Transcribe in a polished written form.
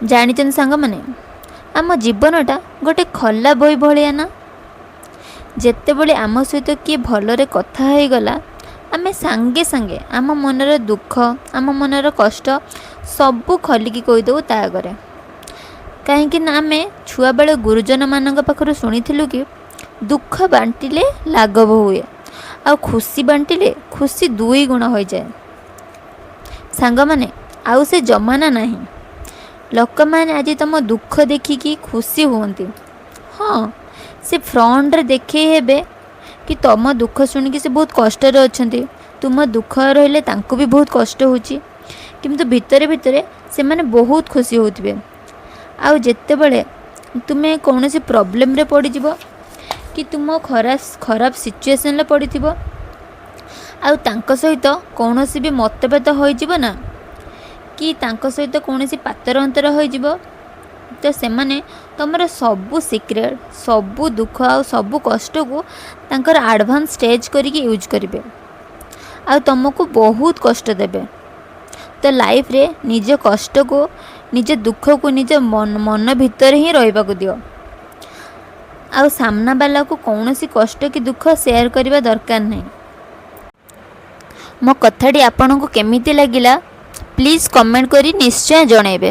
ଜାଣିଛନ୍ତି ସାଙ୍ଗମାନେ, ଆମ ଜୀବନଟା ଗୋଟେ ଖୋଲା ବହି ଭଳିଆ ନା? ଯେତେବେଳେ ଆମ ସହିତ କିଏ ଭଲରେ କଥା ହେଇଗଲା, ଆମେ ସାଙ୍ଗେ ସାଙ୍ଗେ ଆମ ମନର ଦୁଃଖ, ଆମ ମନର କଷ୍ଟ ସବୁ ଖୋଲିକି କହିଦେଉ ତା ଆଗରେ। କାହିଁକି ନା ଆମେ ଛୁଆବେଳେ ଗୁରୁଜନମାନଙ୍କ ପାଖରୁ ଶୁଣିଥିଲୁ କି ଦୁଃଖ ବାଣ୍ଟିଲେ ଲାଘବ ହୁଏ ଆଉ ଖୁସି ବାଣ୍ଟିଲେ ଖୁସି ଦୁଇ ଗୁଣ ହୋଇଯାଏ। ସାଙ୍ଗମାନେ, ଆଉ ସେ ଜମାନା ନାହିଁ। ଲୋକମାନେ ଆଜି ତୁମ ଦୁଃଖ ଦେଖିକି ଖୁସି ହୁଅନ୍ତି। ହଁ, ସେ ଫ୍ରଣ୍ଟରେ ଦେଖେଇ ହେବେ କି ତୁମ ଦୁଃଖ ଶୁଣିକି ସେ ବହୁତ କଷ୍ଟରେ ଅଛନ୍ତି, ତୁମ ଦୁଃଖ ରହିଲେ ତାଙ୍କୁ ବି ବହୁତ କଷ୍ଟ ହେଉଛି, କିନ୍ତୁ ଭିତରେ ଭିତରେ ସେମାନେ ବହୁତ ଖୁସି ହେଉଥିବେ। ଆଉ ଯେତେବେଳେ ତୁମେ କୌଣସି ପ୍ରୋବ୍ଲେମରେ ପଡ଼ିଯିବ କି ତୁମ ଖରାପ ଖରାପ ସିଚୁଏସନରେ ପଡ଼ିଥିବ ଆଉ ତାଙ୍କ ସହିତ କୌଣସି ବି ମତଭେଦ ହୋଇଯିବ ନା କି ତାଙ୍କ ସହିତ କୌଣସି ପାତର ଅନ୍ତର ହୋଇଯିବ, ତ ସେମାନେ ତୁମର ସବୁ ସିକ୍ରେଟ୍, ସବୁ ଦୁଃଖ ଆଉ ସବୁ କଷ୍ଟକୁ ତାଙ୍କର ଆଡ଼ଭାନ୍ସ ଷ୍ଟେଜ୍ କରିକି ୟୁଜ୍ କରିବେ ଆଉ ତୁମକୁ ବହୁତ କଷ୍ଟ ଦେବେ। ତ ଲାଇଫରେ ନିଜ କଷ୍ଟକୁ, ନିଜ ଦୁଃଖକୁ ନିଜ ମନ ଭିତରେ ହିଁ ରହିବାକୁ ଦିଅ ଆଉ ସାମ୍ନାବାଲାକୁ କୌଣସି କଷ୍ଟ କି ଦୁଃଖ ସେୟାର କରିବା ଦରକାର ନାହିଁ। ମୋ କଥାଟି ଆପଣଙ୍କୁ କେମିତି ଲାଗିଲା, ପ୍ଲିଜ୍ କମେଣ୍ଟ କରି ନିଶ୍ଚୟ ଜଣାଇବେ।